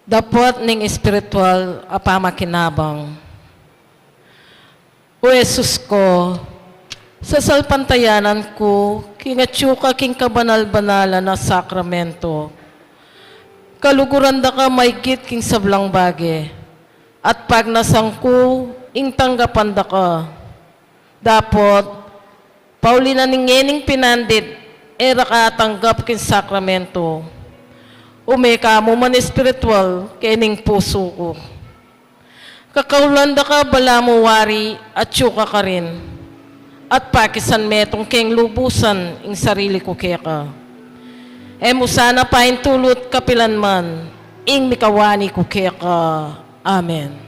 Dapot ning espiritual a pamakinabang. O Jesus ko, sasalpantayanan ku king atyu ka king kabanal-banalan a sakramento. Kaluguran da ka maigit king sablang bage, at pagnasan ku ing tanggapan da ka. Dapot, pauli na ning ngening pinandit, e ra ka atanggap king sakramento. Ume ka mu man espiritual kening pusu ku. Kakaulan da ka balamu wari, atyu ka karin. At pakisan metung keng lubusan ing sarili ku keka. E mu sana paintulut kapilan man ing mikawani ku keka. Amen.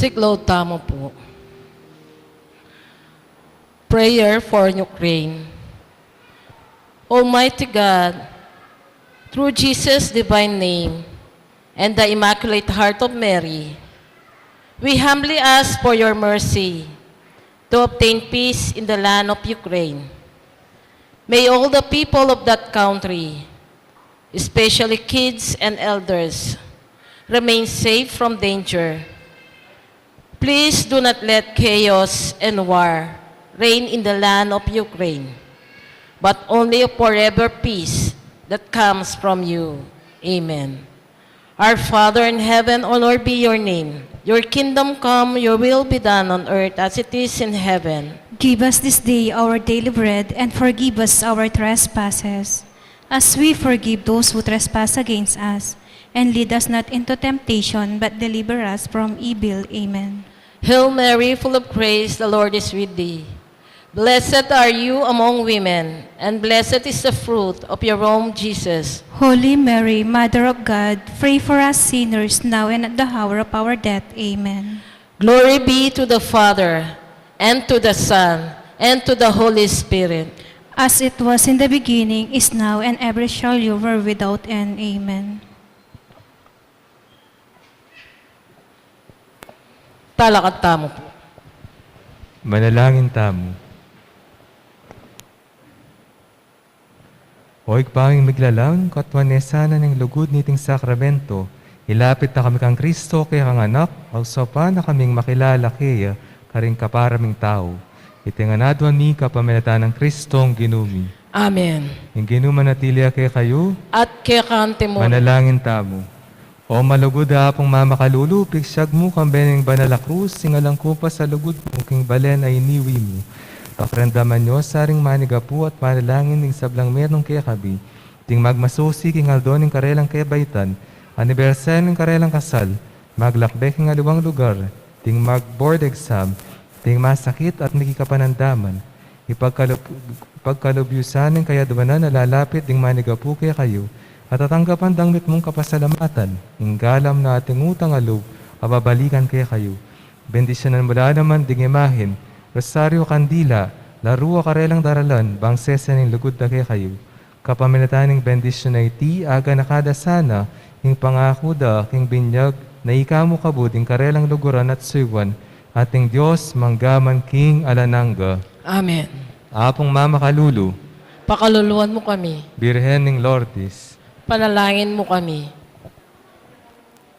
Magsiklaud tamu pu. Prayer for Ukraine. Almighty God, through Jesus' divine name and the Immaculate Heart of Mary, we humbly ask for your mercy to obtain peace in the land of Ukraine. May all the people of that country, especially kids and elders, remain safe from danger. Please do not let chaos and war reign in the land of Ukraine, but only forever peace that comes from you. Amen. Our Father in heaven, hallowed be your name. Your kingdom come, your will be done on earth as it is in heaven. Give us this day our daily bread, and forgive us our trespasses, as we forgive those who trespass against us. And lead us not into temptation, but deliver us from evil. Amen. Hail Mary, full of grace, the Lord is with thee. Blessed are you among women, and blessed is the fruit of your womb, Jesus. Holy Mary, Mother of God, pray for us sinners, now and at the hour of our death. Amen. Glory be to the Father, and to the Son, and to the Holy Spirit. As it was in the beginning, is now, and ever shall be, world without end. Amen. Talakad tamu pu. Manalangin tamu. O Ibpa ming miglalang, katawan ne sana ning lugud niting sakramento, ilapit na kami kang Kristo, kekang Anak, ausapan na kaming makilala keya karing kapara ming tau. Iti ngan aduan mi kapamilatan nang Kristong Ginu mi. Amen. Ing Ginu manatili ya kekayu. At keka naman. Manalangin tamu. O malugud a Apung mamakalulu, pisyag mu kambe ning banal a krus ing alang kumpas a lugud mu king balen a iniwi mu. Pakiramdaman yu sa ring manigapu at manalangin ing sablang menung kekabi, ding magmasusi king aldo ning karelang kebaitan, anibersaryu ning karelang kasal, maglakbe king aliwang lugar, ding mag-board exam, ding masakit at miki kapanandaman, ipagkalub-, ipagkalub yu sana ing kayadwanan a lalapit ding manigapu kekayu, at tatanggapan dang mitmung kapasalamatan ing galam na ating utang a lub a babalikan kekayu. Bendisyunan mu la naman ding imahen, rosaryu, kandila, laru a karelang daralan, bang sese ning lugud da kekayu. Kapamilatan ning bendisyun a iti, aganaka da sana ing pangaku da king binyag na ika mu kabud ing karelang luguran at suyuan, at ing Dios mangga man king alang angga. Amen. Apung mamakalulu, pakaluluan mu kami. Birhen ning Lourdes, panalangin mu kami.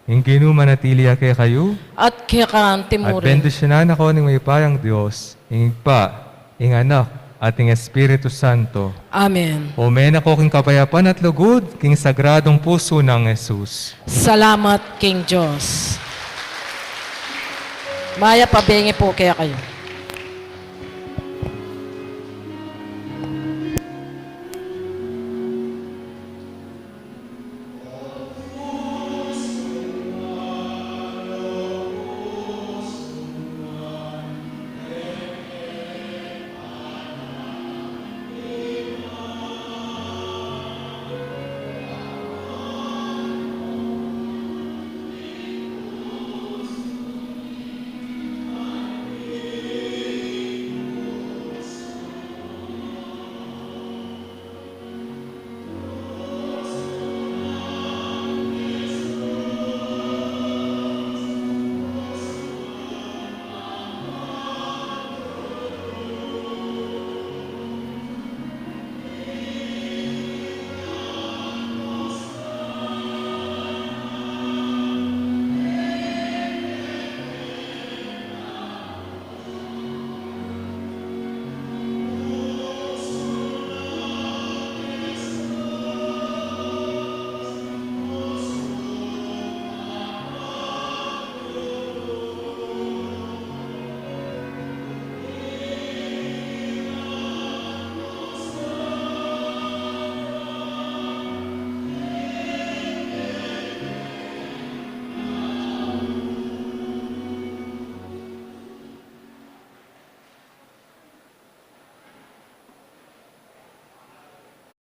Ing Ginu manatili ya kekayu. At keka naman. At bendisyunan na kayu ning mayupayang Dios, ing Ibpa, ing Anak, at ing Espiritu Santo. Amen. Ume na kayu king kapayapan at lugud, king sagradung pusu nang Jesus. Salamat king Dios. Mayap a bengi pu kekayu.